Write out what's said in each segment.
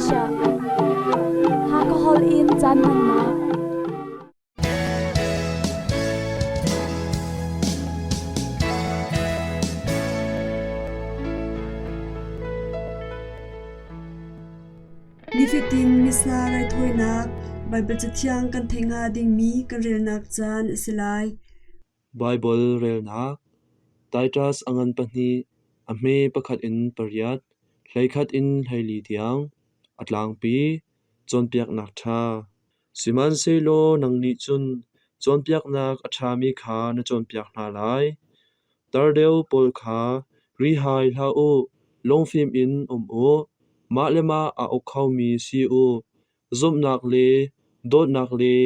Malaysia. Hakha holh in caan hmannak. Nifatin Missa raithawinak Baibal Cathiang kan theih hnga dingmi kan relnak caan a si lai. Baibal relnak Titus a ngan pahnih, a hme pakhat in pariat, 11 in 14 tiang, a tlangpi, cawnpiaknak ṭha. Sihmanhsehlaw nang nih cun cawnpiaknak a ṭhami kha na cawnpiak hna lai. Tar deuh pawl kha rihai hlah u, lungfim in um u, mah le mah aa uk khomi si u, zumhnak le dawtnak le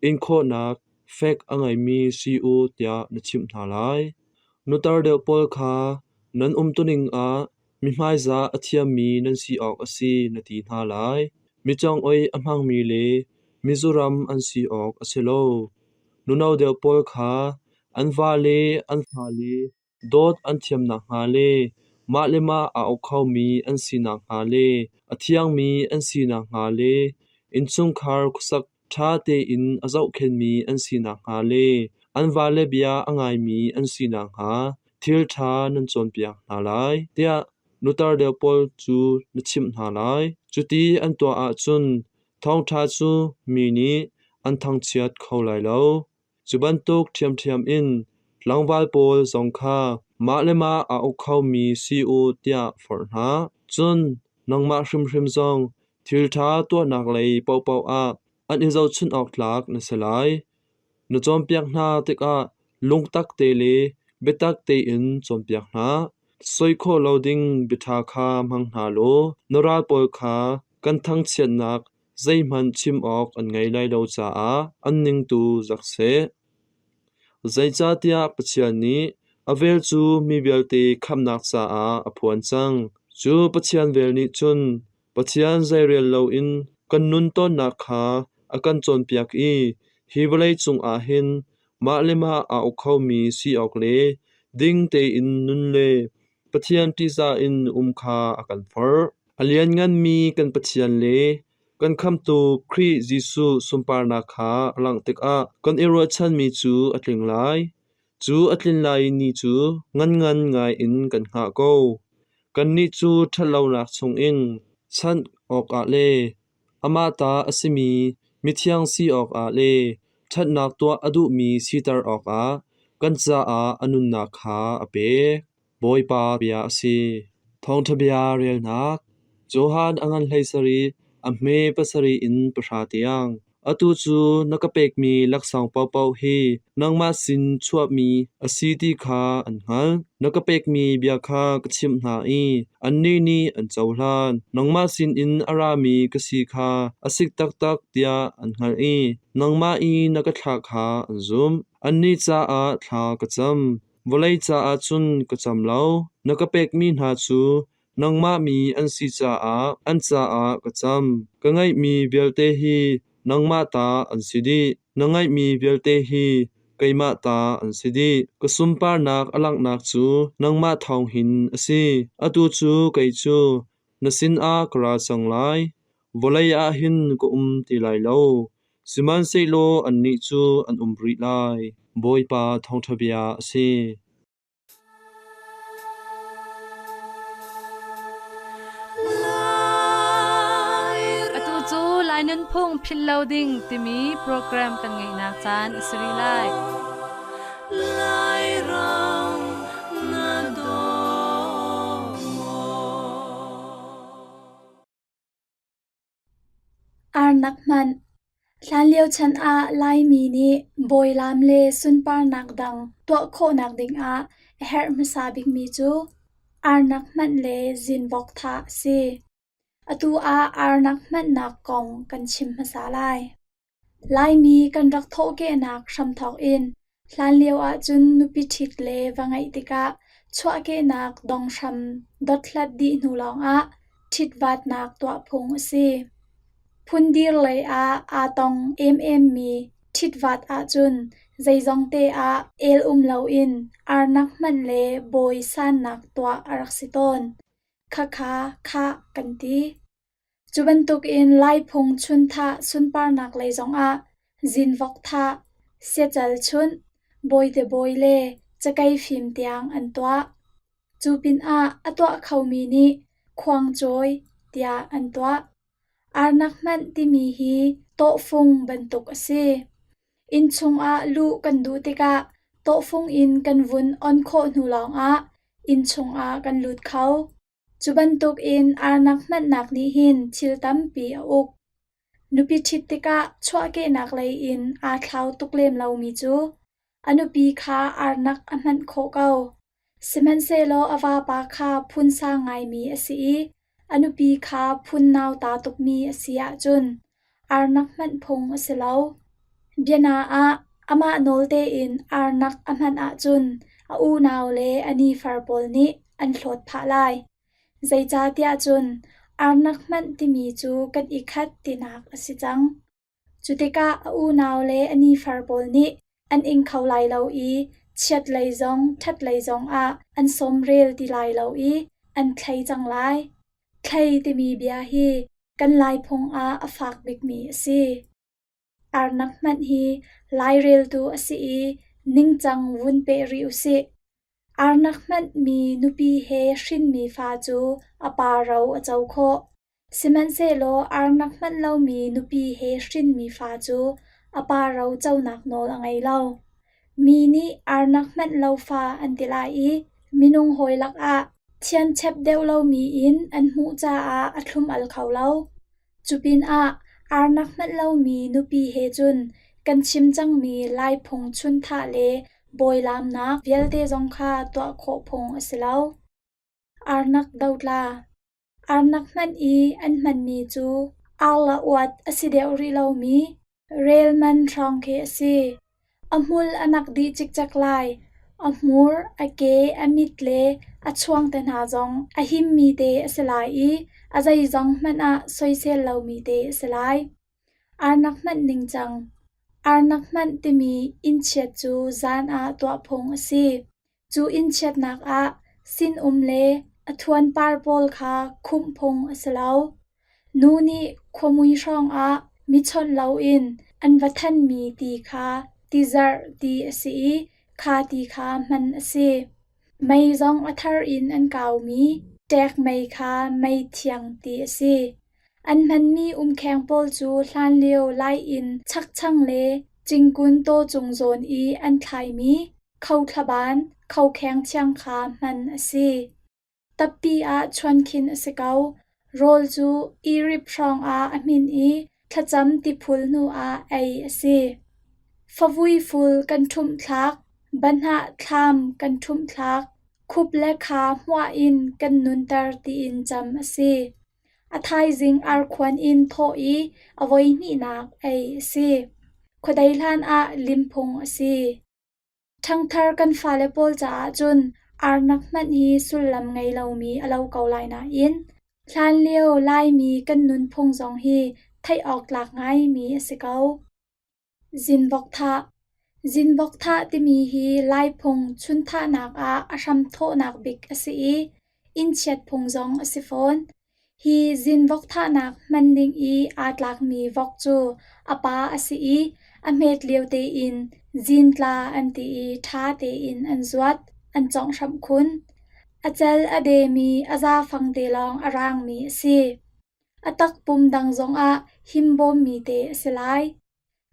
inkhawhnak fek a ngeimi si u tiah na chimh hna lai. Nutar deuh pawl kha nan umtuning ah mi hmaizah a thiammi nan si awk a si na ti hna lai. Mi congawih a hmangmi le mizuram an si awk a si lo. Nuno deuh pawl kha an vale an fale dawt an thiam nakhnga le mah le mah aa uk khomi an si nakhnga le a thiangmi an si nakhnga le innchungkhar khuasak ṭha tein a zohkhenhmi an si nakhnga le an vale bia a ngaimi an si nakhnga thil ṭha nan cawnpiak hna lai, tiah nutar deuh pawl cu na chimh hna lai. Cuti an tuah ahcun thawngṭha cu mi nih an thangchiat kho lai lo. Cu bantuk ṭhiamṭhiam in tlangval pawl zong kha mah le mah aa uk khomi si u tiah forh hna. Cun nangmah hrimhrim zong thil ṭha tuahnak lei paohpaoh ah an i zohchunh awk tlak na si lai. Na cawnpiak hna tikah lungtak te le biatak tein cawnpiak hna. Soi khawh lo ding biaṭha kha hmang hna law na ral pawl kha kan thangchiatnak zeihmanh chim awk an ngei lai lo caah an ning tu zak seh. Zeicahtiah Pathian nih a vel cu mi vialte khamhnak caah a phuan cang. Cu Pathian vel nih cun Pathian zeirel loin kan nun tawnnak kha a kan cawnpiak i hi vawlei cungah hin mah le mah aa uk khomi si awk le ding tein nun le Pathian ṭihzah in um kha a kan forh. A liannganmi kan Pathian le kan Khamhtu Khrih Jesuh sunparnak kha a langh tikah kan i ruahchanmi cu a tling lai. Cu a tlin lai ni cu nganngan ngai in kan hngah ko. Kannih cu ṭhatlonak chungin chanh awkah le amah ta a simi mithiang si awkah le ṭhatnak tuah a duhmi siter awkah kan caah a nunnak kha a pek. Bawipa bia a si. Thawngṭha bia relnak Johan a ngan 17, a hme pasarih in pahra tiang. Atu cu na ka pekmi laksawng paohpaoh hi nangmah sin chuahmi a si ti kha an hngalh. Na ka pekmi bia kha ka chimh hna i annih nih an cohlan. Nangmah sinin a rami ka si kha a sik taktak tiah an hngalh i nangmah i na ka thlah kha an zumh. Annih caah thla ka cam. Vawlei caah cun ka cam lo. Na ka pekmi hna cu nangmah mi an si caah an caah ka cam. Ka ngeihmi vialte hi nangmah ta an si dih. Na ngeihmi vialte hi keimah ta an si dih. Ka sunparnak a langhnak cu nangmah thawng hin a si. Atu cu kei cu na sinah ka ra cang lai. Vawlei ah hin ka um ti lai lo, sihmanhsehlaw annih cu an um rih lai. Bawipa thawngṭha bia a si. Atu cu Lai Nunphung Philh Lo Ding timi program kan ngeihnak caan a si rih lai. Lairam na daw maw? Arnak hmanh. Hlanlio chan ah Laimi nih bawilaam le sunparnak dang tuah khawhnak dingah a herh hmasa bikmi cu arnak hmanh le zinvok thah a si. Atu ah arnak hmanhnak kong kan chim hmasa lai. Laimi kan rak thawhkehnak hramthawk in hlanlio ahcun nupi ṭhit le va ngeih tikah chuahkehnak donghram dothlat dih hnu lawngah ṭhitvatnak tuah phung a si. Phundir lei ah aa tong ememmi ṭhitvat ahcun zeizongte ah el um loin arnak hmanh le bawi sannak tuah a rak si tawn. Khakha khah kan ti. Cu bantukin Laiphung chunthah sunparnak lei zongah zinvok thah, siacal chunh, bawite bawi le cakei fim tiang an tuah. Cu pinah a tuah khomi nih khuangcawi tiah an tuah. Arnak hmanh timi hi tawhfung bantuk a si. Inn chungah luh kan duh tikah tawhfung in kan vun on khawh hnu lawngah inn chungah kan lut kho. Cu bantukin arnak hmannak nih hin thil tampi a uk. Nupi ṭhit tikah chuahkehnak lei in aa thlau tuk lem lomi cu a nupi kha arnak a hmanh khawh ko. Sihmanhsehlaw a vapa kha phun sang ngaimi a si i a nupi kha phun nauta tukmi a si ahcun arnak hmanh phung a si lo. Biana ah amah nawl tein arnak a hmanh ahcun a unau le a nifar pawl nih an hlawt phah lai. Zeicahtiah cun arnak hmanh timi cu kan i khat tinak a si cang. Cu tikah a unau le a nifar pawl nih an ing kho lai lo i chiatlei zong ṭhatlei zongah an sawmrel ti lai lo i an thlei cang lai. Thlei timi bia hi kan Laiphung ah a fak bikmi a si. Arnak hmanh hi laireltu a si i ningcang vun peh rih usih. Arnak hmanh mi nupi he hrinmi fa cu a pa ro a co khawh. Sihmanhsehlaw arnak hmanh lomi nupi he hrinmi fa cu a pa ro conak nawl a ngei lo. Mi nih arnak hmanh lo fa an ti lai i minung hawi lakah thianchep deuh lomi in an hmuh caah a thlum-al kho lo. Cupinah arnak hmanh lomi nupi he cun kan chim cangmi Laiphung chunthah le bawilaamnak vialte zong kha tuah khawh phung a si lo. Arnak dotla Arnak hmanh i an hmanmi cu arla uat a si deuh rih lomi relman hrawng khi a si. A hmul a nak dih cikcek lai. A hmur, a ke, a mit le a chuang te hna zong a himmi te a si lai i a zeizong hmanh ah soisel lomi te a si lai. Arnak hmanh ningcang Arnak hmanh timi innchiat cu zan ah tuah phung a si. Cu innchiatnak ah sinum le a thuanpar pawl kha khumh phung a si lo. Nu nih khuamui hrawngah mi chawnh loin an va thanmi ti kha tizarh ti a si i kha ti kha hman a si. Mei zong a thar in an kaumi ṭek mei kha mei thiang ti a si. An hmanmi umkheng pawl cu hlanlio Lai inn chakchang le cingkun tawcung zawn i an thlaimi khothlaban, khokheng thiang kha hman a si. Tappi ah chuankhin a si ko. Rawl cu irip hrawngah a hmin i thlacam tiphul hnuah ei a si. Favui ful kan ṭhumh thlak, banhah thlam kan ṭhumh thlak, khup le kha hmuah in kan nunter tiin cam a si. A thaizing arkhuan in thawh i a voihnihnak ei a si. Khuadei hlan ah limphung a si. Ṭhangthar kan fale pawl caah cun arnak hmanh hi sullam ngei lomi a lo ko lai nain hlanlio Laimi kan nunphung zong hi theih awk tlak ngaimi a si ko. Zinvok thah Zinvok thah timi hi Laiphung chunthahnak ah a hramthawhnak bik a si i innchiat phung zong a si fawn. Hi zinvok thahnak hman ding i aa tlakmi vok cu a pa a si i a hmet lio tein zintla an ti i ṭha tein an zuat, an conghhramh khun. A cel a demi a zaafang te lawng a raangmi a si. A takpum dang zongah himbawmmi te a si lai.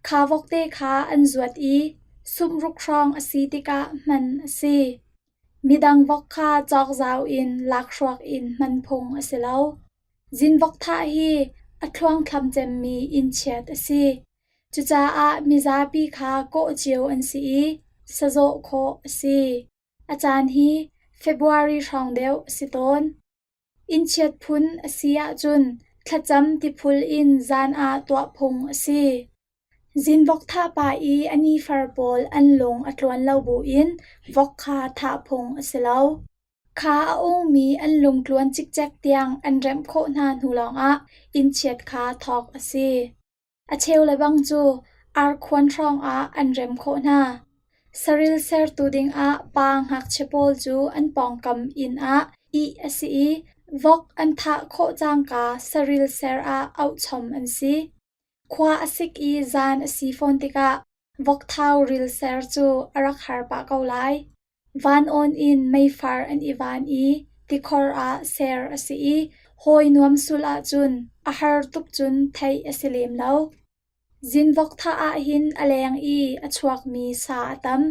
Kha vokte kha an zuat i sumruk hrawng a si tikah hman a si. Midang vok kha cawkzau in lakhruak in hman phung a si lo. Zinvok thah hi a thluangthlam cemmi innchiat a si. Cucaah mizapi kha kawh cio an si i sazawh khawh a si. A caan hi February hrawng deuh a si tawn. Innchiat phun a si ahcun thlacam tiphul in zan ah tuah phung a si. Zinvok thah pah i a nifar pawl an lung a tluan lo buin vok kha thah phung a si lo. Kha a ungmi an lungtluan cikcek tiang an remh khawh hna hnu lawngah innchiat kha thawk a si. A cheu le bang cu arkhuan hrawngah an rem khawh hna. Saril sertu dingah pa ngakchia pawl cu an pawngkam inn ah ih a si i. Vok an thah khawh cangka saril ser ah auhchom an si. Khua a sik i zan a si fawn tikah vokthau ril ser cu a rak har pah ko lai. Van awn in meifar an i van i tikhor ah ser a si i hawi nuam sul ahcun a har tuk cun theih a si lem lo. Zinvok thah ahhin a leng i a chuakmi sa a tam.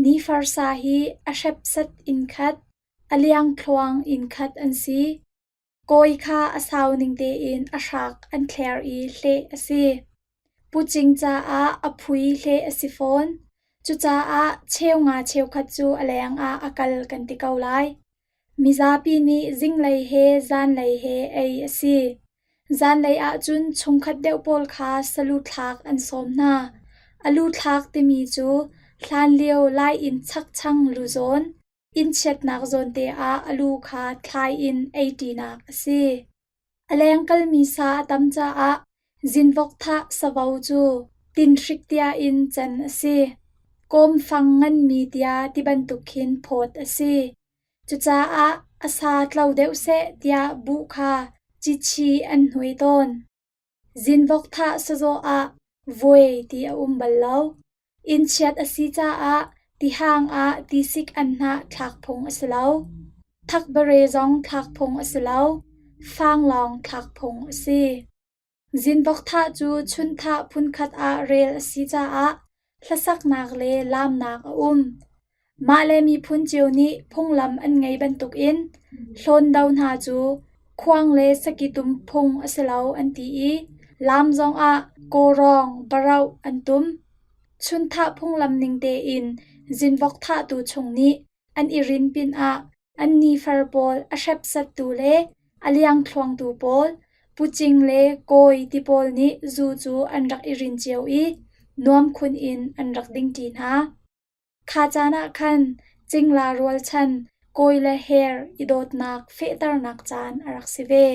Nifar sa hi a hrepsat inn khat, a liangthluang inn khat an si. Kawi kha a sau ning tein a hrak an thler i hleh a si. Pucing caah a phui hleh a si fawn. Cucaah cheunga cheukhat cu a leng ah a kal kan ti ko lai. Mizapi nih zinglei he zanlei he ei a si. Zanlei ahcun chungkhat deuh pawl kha salu thlak an sawm hna. A lu thlak timi cu hlanlio Lai inn chakchang lu zawn, inn chiatnak zawnte ah a lu kha thlai in ei ṭinak a si. A leng kalmi sa a tam caah zinvok thah savo cu tinhrik tia in can a si. Kawmfang nganmi tia ti bantuk khin phawt a si. Cucaah a sa tlo deuh seh tiah buh kha cichi an hnuai tawn. Zinvok thah sazawh ah vuai ti a um bal lo. Inn chiat a si caah tihang ah tisik anhnah thlak phung a si lo. Thakbare zong thlak phung a si lo. Fang lawng thlak phung a si. Zinvok thah cu chunthah phunkhat ah rel a si caah hlasaknak le laamnak a um. Mah le miphun cio nih phunglam an ngei bantukin hlawndo hna cu khuang le saki tum phung a si lo an ti i laam zongah kawrawng baroh an tum. Chunthah phunglam ning tein zinvok thahtu chung nih an i rin pinah an nifar pawl a hrepsattu le a liangthluangtu pawl, pucing le kawi ti pawl nih zu cu an rak i rin cio i nuam khun in an rak dingṭi hna. Kha caan ah khan cingla rualchan kawi le her i dawtnak fehternak caan a rak si ve.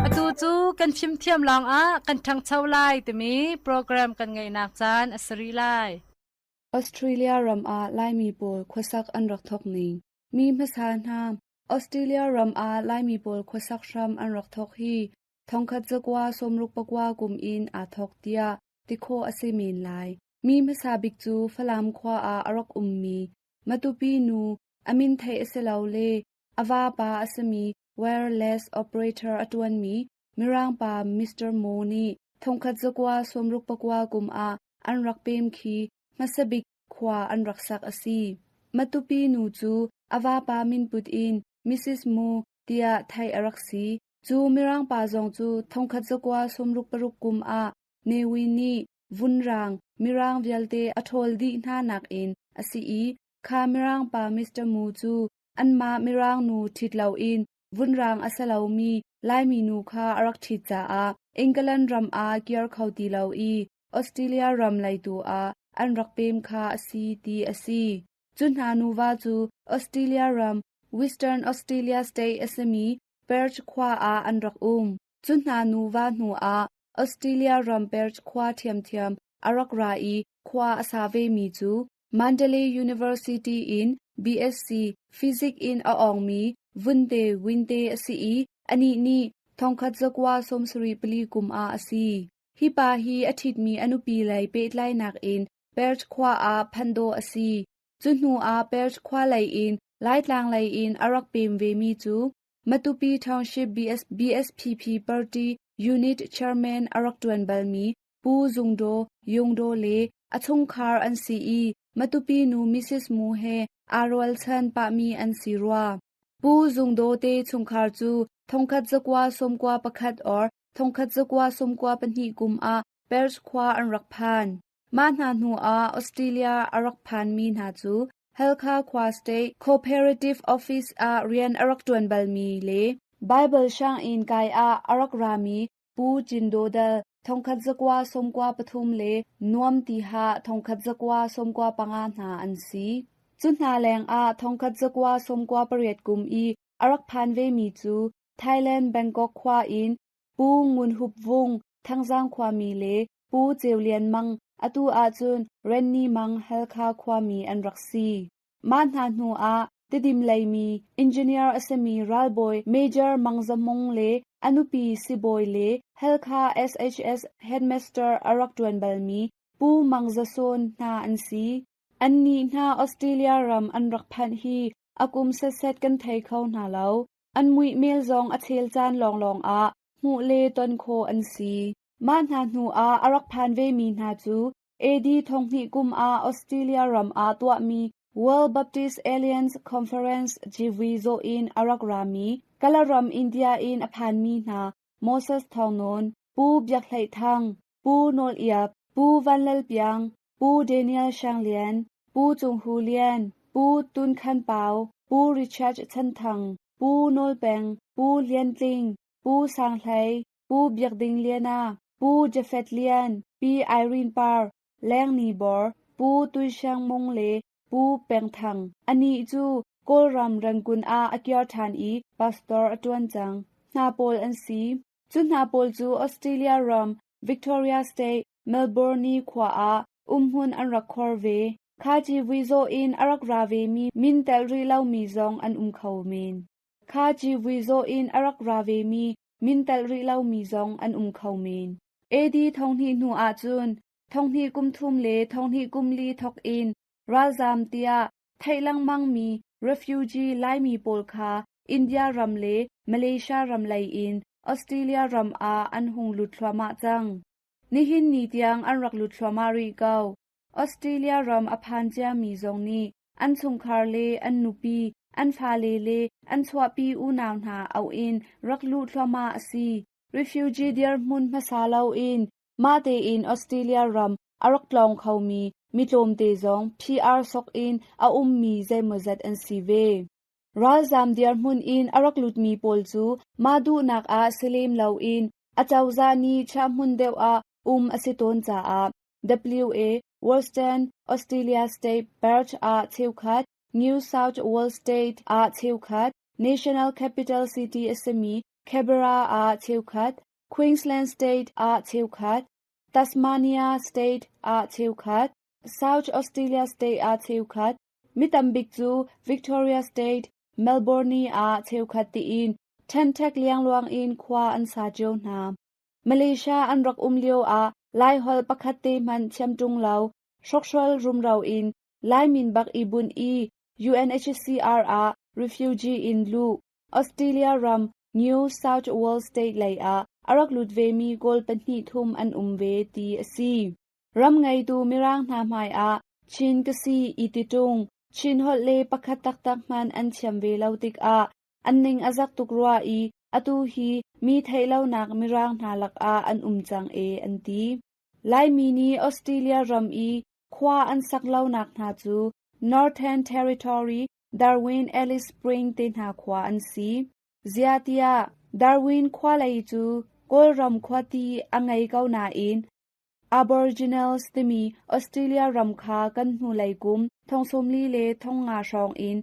Atu cu kan fimthiam lawngah kan ṭhangcho lai timi program kan ngeihnak caan a si rih lai. Australia ram ah Laimi pawl khuasak an rak thawk ning. Mi hmasa hna Australia ram ah Laimi pawl khuasak hram an rak thawk hi thongkhat zakua sawmruk pakua kum in aa thawk tiah ti khawh a si men lai. Mi hmasa bik cu Falam khua ah a rak ummi Matupi nu a min theih a si lo le a vapa a simi wireless operator a ṭuanmi Mirang pa Mr. Mo nih thongkhat zakua sawmruk pakua kum ah an rak pem khi hmasa bik khua an rak sak a si. Matupi nu cu a vapa minput in Mrs. Mu tiah theih a rak si. Cu Mirang pa zong cu thongkhat zakua sawmruk paruk kum ah Ne Win nih vunrang Mirang vialte a ṭhawl dih hna nakin a si i kha Mirang pa Mr. Mu cu anmah Mirang nu ṭhit loin vunrang a si lomi Laimi nu kha a rak ṭhit caah England ram ah kir kho ti lo i Australia ram lei tu ah an rak pem kha a si ti a si. Cu hna nuva cu Australia ram Western Australia State a simi Perth khua ah an rak um. Cu hna nuva hnu ah Australia ram Perth khua ṭhiamṭhiam a rak ra i khua a sa vemi cu Mandalay University in BSc Physics in a awngmi Vunte Winte a si i anih nih thongkhat zakua sawmsarih pali kum ah a si. Hi pa hi a ṭhitmi a nupi lei pehtlainak in Perth khua ah phanh dawh a si. Cu hnu ah Perth khua lei in Laitlang lei in a rak pem vemi cu Matupi Township BSPP Party Unit Chairman a rak ṭuan balmi Pu Zung Daw, Yung Daw le a chungkhar an si i Matupi nu Mrs. Mu he aa rualchan pahmi an si rua. Pu Zung Daw te chungkhar cu thongkhat zakua sawmkua pakhat or thongkhat zakua sawmkua pahnih kum ah Perth khua an rak phan. Mah hna hnu ah Australia a rak phanmi hna cu Halkha khua State Cooperative Office ah rian a rak ṭuan balmi le Baibal sianginn kai ah a rak rami Pu Cin Daw Dal thongkhat zakua sawmkua pathum le Nuam Tiha thongkhat zakua sawmkua panga hna an si. Cu hna lengah thongkhat zakua sawmkua pariat kum i. A rak phan vemi cu Thailand Bangkok khua in Pu Ngun Hup Vung, Thangzang khuami le Pu Ceu Lian Mang, atu ahcun Renni Mang Halkha khuami an rak si. Mah hna hnu ah Tidim leimi engineer a simi ralbawi Major Mang Za Hmung le a nupi sibawi le Halkha SHS headmaster a rak ṭuan balmi Pu Mang Za Sawn hna an si. Annih hna Australia ram an rak phanh hi a kum setset kan thei kho hna lo. An muihmel zong a chel caan lawnglawng ah hmuh le ton khawh an si. Mah hna hnu ah a rak phan vemi hna cu AD 2000 kum ah Australia ram ah tuahmi World Baptist Alliance Conference GV zawh in a rak rami Kalaram India in a phanmi hna Moses Thawng Nawn, Pu Biak Hleih Thang, Pu Nawl Iap, Pu Van Lal Piang, Pu Daniel Hrang Lian, Pu Cung Hu Lian, Pu Tun Khan Pau, Pu Richard Chan Thang, Pu Nawl Peng, Pu Lian Tling, Pu Sang Hlei, Pu Biak Ding Liana, Pu Jafet Lian, Pi Irene Par, Leng Ni Bor, Pu Tui Siang Mung le Pu Peng Thang. Anih cu Kawlram Rangoon ah a kir ṭhan i pastor a ṭuan cang. Hna pawl an si. Cu hna pawl cu Australia ram Victoria State, Melbourne khua ah umhmun an rak khuar ve. Kha civui zawh in a rak ra vemi min telh rih lomi zong an um kho men. Kha civui zawh in a rak ra vemi min telh rih lomi zong an um kho men. AD 2000 hnu ahcun 2000 kum thum le 2000 kum li thawk in ralzaam tiah theih lengmangmi refugee Laimi pawl kha India ram le Malaysia ram lei in Australia ram ah an hung lut thluahmah cang. Nihin ni tiang an rak lut thluahmah rih ko. Australia ram a phan ciami zong nih an chungkhar le an nupi, an fale le an chuahpi unau hna auh in rak luh thluahmah a si. Refugee dirhmun hmasa loin mah tein Australia ram a rak tlawng khomi mi tlawmte zong PR sok in a ummi zeimawzat an si ve. Ralzaam dirhmun in a rak lutmi pawl cu mah duhnak ah si lem loin acozah nih chiahhmun deuh ah um a si tawn caah WA, Western Australia State Perth ah cheukhat, New South Wales State ah cheukhat, National Capital City a simi Canberra ah cheukhat, Queensland State ah cheukhat, Tasmania State ah cheukhat, South Australia State ah cheukhat, mi tambik cu Victoria State, Melbourne ah cheukhat tiin ṭhenṭhek liangluang in khua an sa cio hna. Malaysia an rak um lio ah Laiholh pakhat te hmanh thiam ṭung lo, hrokhrawl rumro in Lai min bak i bunh i UNHCR ah refugee in luh, Australia ram New South Wales State lei ah a rak lut vemi Kawl pahnih thum an um ve ti a si. Ram ngeitu Mirang hna hmai ah Chin ka si i ti ṭung, Chin holh le pakhat taktak hmanh an thiam ve lo tikah an ning a zak tuk rua i atu hi mi theih lonak Mirang hna lakah an um cang e an ti. Laimi nih Australia ram i khua an sak lonak hna cu Northern Territory, Darwin, Alice Spring te hna khua an si. Ziah tiah Darwin khua lei cu Kawlram khuati a ngei ko nain Aboriginals timi Australia ram kha kan hnulei kum 45 hrawng in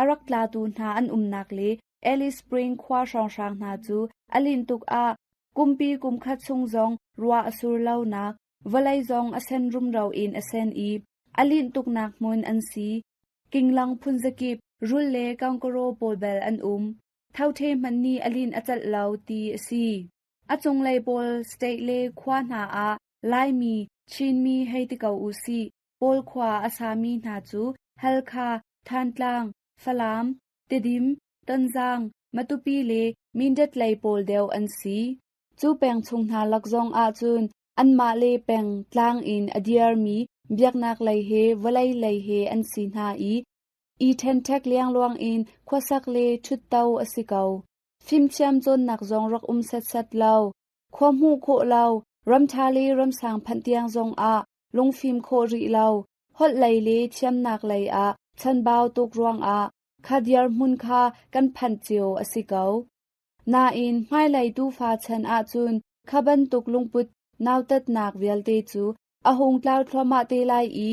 a rak tlatu hna an umnak le Alice Spring khua hrawnghrang hna cu a linh tuk ah kumpi kumkhat chung zong ruah a sur lonak, vawlei zong a sen rumro in a sen i a linh tuknak hmun an si. Kinglang phunzakip, rul le kangkaraw pawl bel an um. Thothe hmanh nih a linh a celh lo ti a si. A cunglei pawl state le khua hna ah Laimi, Chinmi hei ti ko usih, Pawl khua a sami hna cu Halkha, Thantlang, Falam, Tidim, Tonzang, Matupi le Mindat lei pawl deuh an si. Cu peng chung hna lak zong ahcun anmah le peng tlang in a dirmi biaknak lei he vawlei lei he an si hna i i ṭhenṭhek liangluang in khuasak le ṭhutto a si ko. Fimthiam cawnnak zong rak um setsat lo, khua hmuh khawh lo, ramṭha le ramsang phanh tiang zongah lungfim khawh rih lo, holh lei le thiamnak lei ah chanbau tuk ruangah kha dirhmun kha kan phanh cio a si ko. Nain hmailei tufa chan ahcun kha bantuk lungput nautatnak vialte cu a hung tlau thluahmah te lai i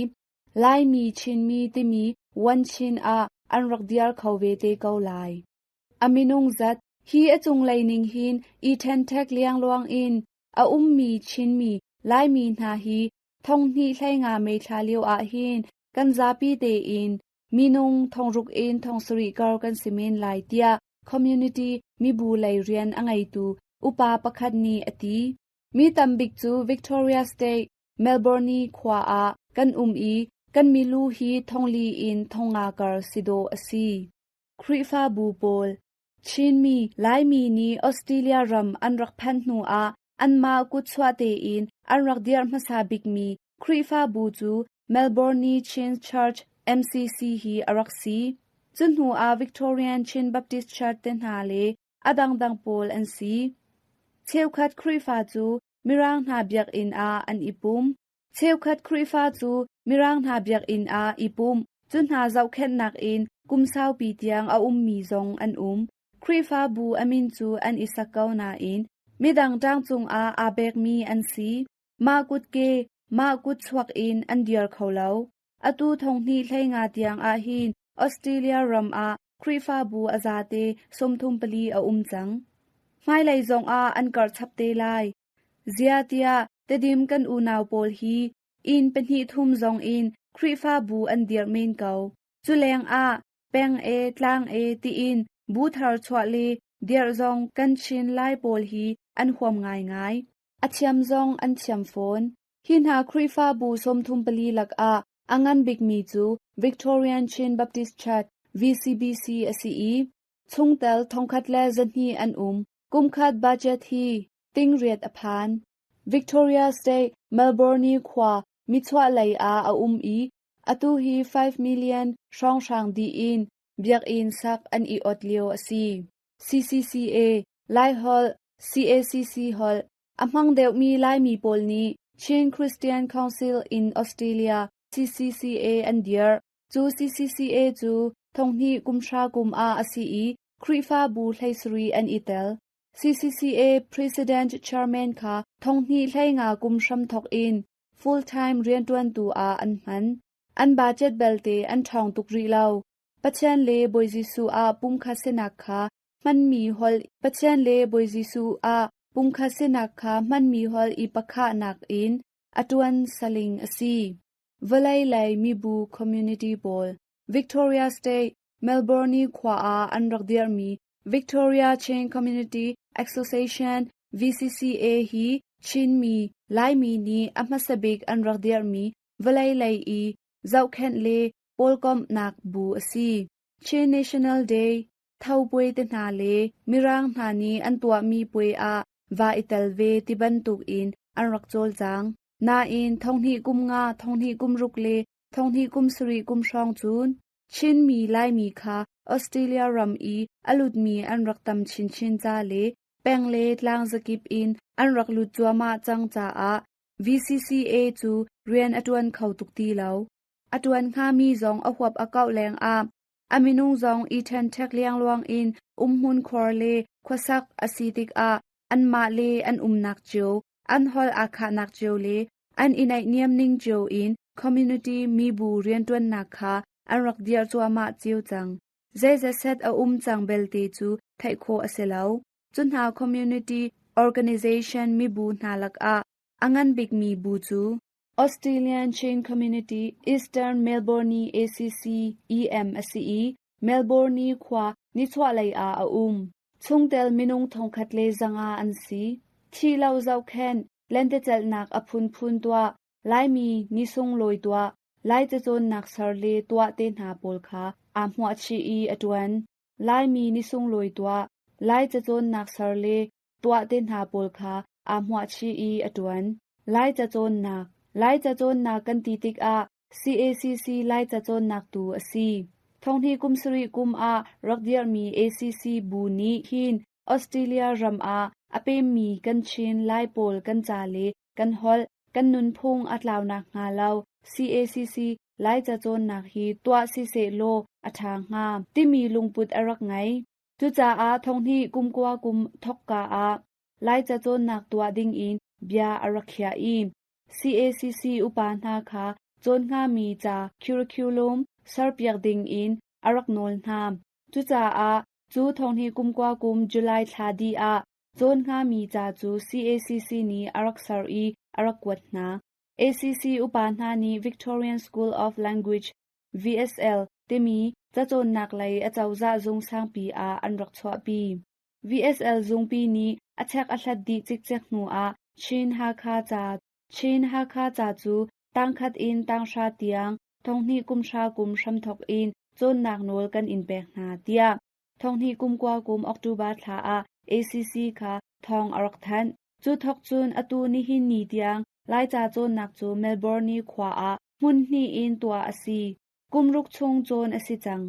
Laimi Chinmi timi One Chin ah an rak dir kho ve te ko lai. A minung zat hi a cunglei ning hin i ṭhenṭhek liangluang in a ummi Chinmi, Laimi hna hi thonghnih 15 May thla lio ahhin kan zapi tein minung thongruk in thongsarih kar kan si men lai tiah community mibu lei rian a ngeitu upa pakhat nih a ti. Mi tambik cu Victoria State, Melbourne khua ah kan um i kan milu hi thongli in thongnga kar si dawh a si. Khrihfabu pawl Chinmi, Laimi nih Australia ram an rak phanh hnu ah anmah kutchuah tein an rak dirh hmasa bikmi Khrihfabu cu Melbourne Chin Church MCC hi a rak si. Cu hnu ah Victorian Chin Baptist Church te hna le a dangdang pawl an si. Cheukhat Khrihfa cu Mirang hna biakinn ah an i pum. Cheukhat Khrihfa cu Mirang hna biakinn ah i pumh, cu hna zohkhenhnak in kum saupi tiang a ummi zong an um. Khrihfabu a min cu an i sak ko nain midang ṭang cungah aa pekmi an si. Mah kutke, mah kutchuak in an dir kho lo. Atu thonghnih 15 tiang ahhin Australia ram ah Khrihfabu a zate 34 a um cang. Hmailei zongah an karh chap te lai. Ziah tiah Tedim kan unau pawl hi inn pahnih thum zong in Khrihfabu an dirh men ko. Cu lengah peng e tlang e tiin bu thar chuah le dirh zong kan Chin Lai pawl hi an huam ngaingai. A thiam zong an thiam fawn. Hi hna Khrihfabu 34 lakah a ngan bikmi cu Victorian Chin Baptist Church VCBC a si i chungtel 1200 an um. Kumkhat budget hi tingriat a phan. Victoria State, Melbourne khua michuahlei ah a um i atu hi 5 million hrawnghrang dih in biakinn sak an i ot lio a si. CCCA, Laiholh, CACC holh, a hmang deuhmi Laimi pawl nih Chin Christian Council in Australia CCCA an dirh. Cu CCCA cu thonghnih kum hra kum ah a si i Khrihfabu 17 an i tel. CCCA President Chairman kha thonghnih 15 kum hramthawk in full-time rianṭuantu ah an hman. An budget belte an ṭhawng tuk rih lo. Pathian le Bawi Jesuh ah pumkhat sinak kha hmanmi holh Pathian le Bawi Jesuh ah pumkhat sinak kha hmanmi holh i pakhahnak in a ṭuan saling a si. Vawlei lei mibu community pawl Victoria State, Melbourne khua ah an rak dirhmi Victoria Chin Community Association VCCA hi Chinmi, Laimi nih a hmasa bik an rak dirhmi vawlei lei i zohkhenh le pawlkomhnak bu a si. Chin National Day, Tho puai te hna le Mirang hna nih an tuahmi puai ah va i tel ve ti bantuk in an rak cawlcang. Nain thonghnih kum nga, thonghnih kum ruk le thonghnih kum sarih kum hrawng cun Chinmi Laimi kha Australia ram i a lutmi an rak tam chinchin ca le peng le tlang zakip in an rak lut cuahmah cang caah VCCA cu rian a ṭuan kho tuk ti lo. A ṭuan hngami zong a huap a kauh lengah a minung zong i ṭhenṭhek liangluang in umhmun khuar le khuasak a si tikah anmah le an umnak cio, an holh aa khahnak cio le an i naihniam ning cio in community mibu rianṭuannak kha an rak dirh cuahmah cio cang. Zeizat set a um cang belte cu theih khawh a si lo. Cu hna community organization mibu hna lakah a ngan bikmi bu cu Australian Chin Community Eastern Melbourne ACC EM a si i Melbourne khua nichuahlei ah a um. Chungtel minung 1,500 an si. Thi lo zohkhenh, lentecelhnak a phunphun tuah, Laimi ni sunglawi tuah, Lai cacawnnak ser le tuah te hna pawl kha aa hmuahchih i a ṭuan. Laimi ni sunglawi tuah, Lai cacawnnak ser le tuah te hna pawl kha aa hmuahchih i a ṭuan. Lai cacawnnak Lai cacawnnak kan ti tikah CACC Lai cacawnnak tu a si. Thonghnih kum sarih kum ah rak dirhmi ACC bu nih hin Australia ram ah a pemmi kan Chin Lai pawl kan ca le kan holh, kan nunphung a tlau nakhnga lo CACC Lai cacawnnak hi tuah sisehlaw a ṭha hnga timi lungput a rak ngei. Cucaah thonghnih kum kua kum thawkka ah Laica cawnnak tuah dingin bia a rak khiah i CACC upa hna kha cawn hngami ca curriculum serpiak dingin a rak nawl hna. Cucaah Cu thonghnih kumkua kum July thla dih ah cawn hngami ca cu CACC nih a rak ser i a rak kuat hna. ACC upa hna nih Victorian School of Language VSL timi cacawnnak lei acozah zung sangpi ah an rak chuahpi. VSL zungpi nih a chek a hlat dih cikcek hnu ah Chin Hakha ca Chin Hakha ca cu tangkhat in tanghra tiang thonghnih kumhra kum hramthok in cawnnak nawl kan in pek hna tiah thonghnih kumkua kum October thla ah ACC kha thawng a rak thanh. Cu thok cun atu nihin ni tiang Laica cawnnak cu Melbourne khua ah hmun hnih in tuah a si. Kum ruk chung cawn a si cang.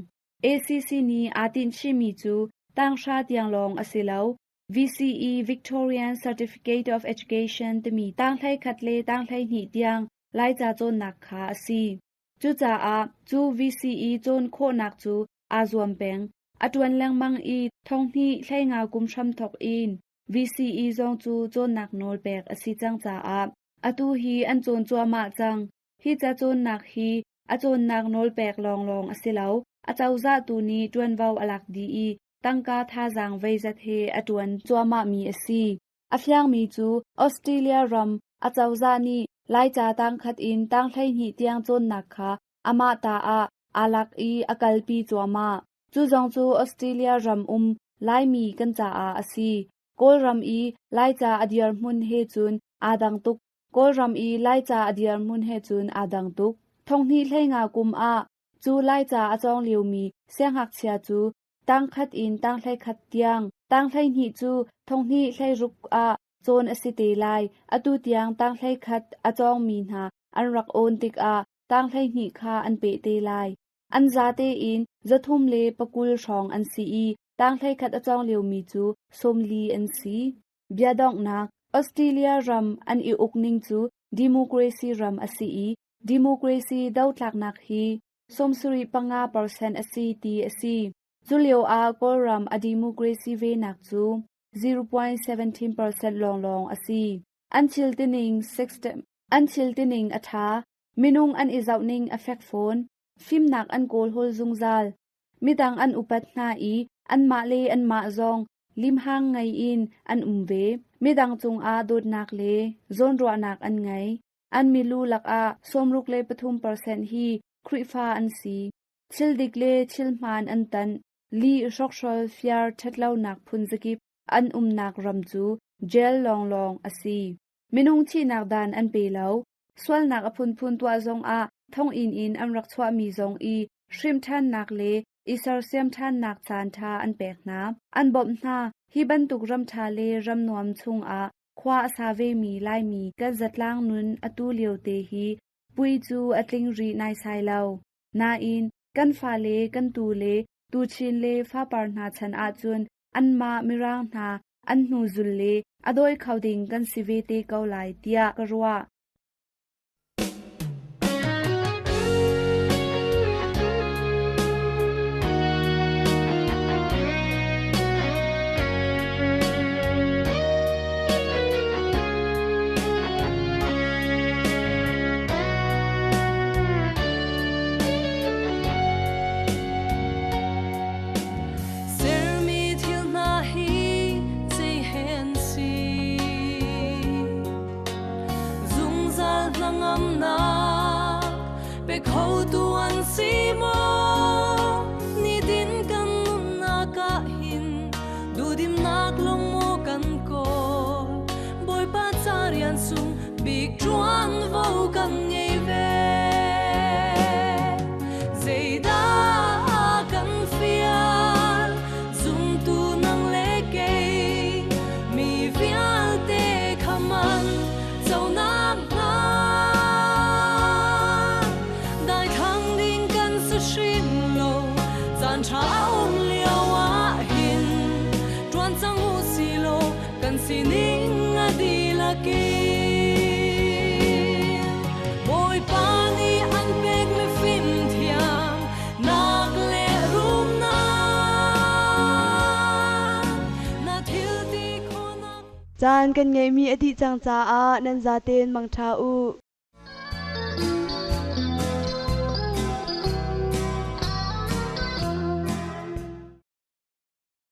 ACC nih aa tinhchihmi cu tanghra tiang lawng a si lo. VCE Victorian Certificate of Education timi tanghlei khat le tanghlei hnih tiang Laica cawnnak kha a si. Cucaah cu VCE cawn khawhnak cu aa zuam peng. A ṭuan lengmang i thonghnih hleinga kum hramthok in VCE zong cu cawnnak nawl pek a si cang caah atu hi an cawn cuahmah cang. Hi ca cawnnak hi a cawnnak nawl pek lawnglawng a si lo. Acozah tu nih ṭuanvo a lak dih i tangka thazaang veizat he a ṭuan cuahmahmi a si. A fiangmi cu Australia ram acozah nih Laica tangkhat in tang 12 tiang cawnnak kha amah ta ah aa lak i a kalpi cuahmah. Cu zong cu Australia ram um Laimi kan caah a si. Kawlram i Laica a dirhmun he cun aa dang tuk. Kawlram i Laica a dirhmun he cun aa dang tuk. Thonghnih hleinga kum ah cu Laica a cawng liomi siangngakchia cu tangkhat in tanghlei khat tiang, tanghlei hnih cu thonghnih 16 ah cawn a si te lai. Atu tiang tanghlei khat a cawngmi hna an rak awn tikah tanghlei hnih kha an peh te lai. An zate in 320 hrawng an si i tanghlei khat a cawng liomi cu 40 an si. Biadonghnak Australia ram an i ukning cu democracy ram a si i democracy dotlaknak hi 75% a si ti a si. Culio ah Kawlram a democracy ve nak cu 0.17% lawnglawng a si. An thil tining system an thil tining a ṭha. Minung an i zohning a fek fawn. Fimnak an kawl hawl zungzal. Midang an upat hna i anmah le anmah zong limhang ngei in an um ve. Midang cungah dawtnak le zawnruahnak an ngei. An milu lakah 63% hi Khrihfa an si. Thil dik le thil hmaan an tanh. Lih hrokhrawl fiar ṭhatlonak phun zakip an umnak ram cu jail lawnglawng a si. Minung thihnak dan an pe lo. Sualnak a phunphun tuah zongah thonginn in an rak chuahmi zong i hrimhṭhannak le i sersiam ṭhannak caanṭha an pek hna. An bawmh hna. Hi bantuk ram ṭha le ram nuam chungah khua a sa vemi Laimi kan zatlang nun atu lio te hi pui cu a tling rih naisai lo. Nain, kan fale kan tu le tuchin le fapar hna chan ahcun anmah Mirang hna an hnuzul le a dawi kho ding kan si ve te ko lai tiah ka ruah. Sermi thil hna hi zei he an si? Zungzal hnangamnak pe khotu an si maw? Nitin kan nunnak ah hin duhdimnak lawng maw kan kawl? Bawipa ca rian sung bik ṭuanvo kan ngei ve. Zeidah kan fial? Zumtu nang le kei mi vialte kha man conak hnga daithlang ding kan si hrim lo. Caan ṭha a um lio ah hin ṭuan cang u si law kan sining a dihlak in Bawipa nih an pekmi fimthiam nak le rumnak na thil ti khawhnak Caan kan ngeihmi a dih cang caah nan zaten mangṭha u.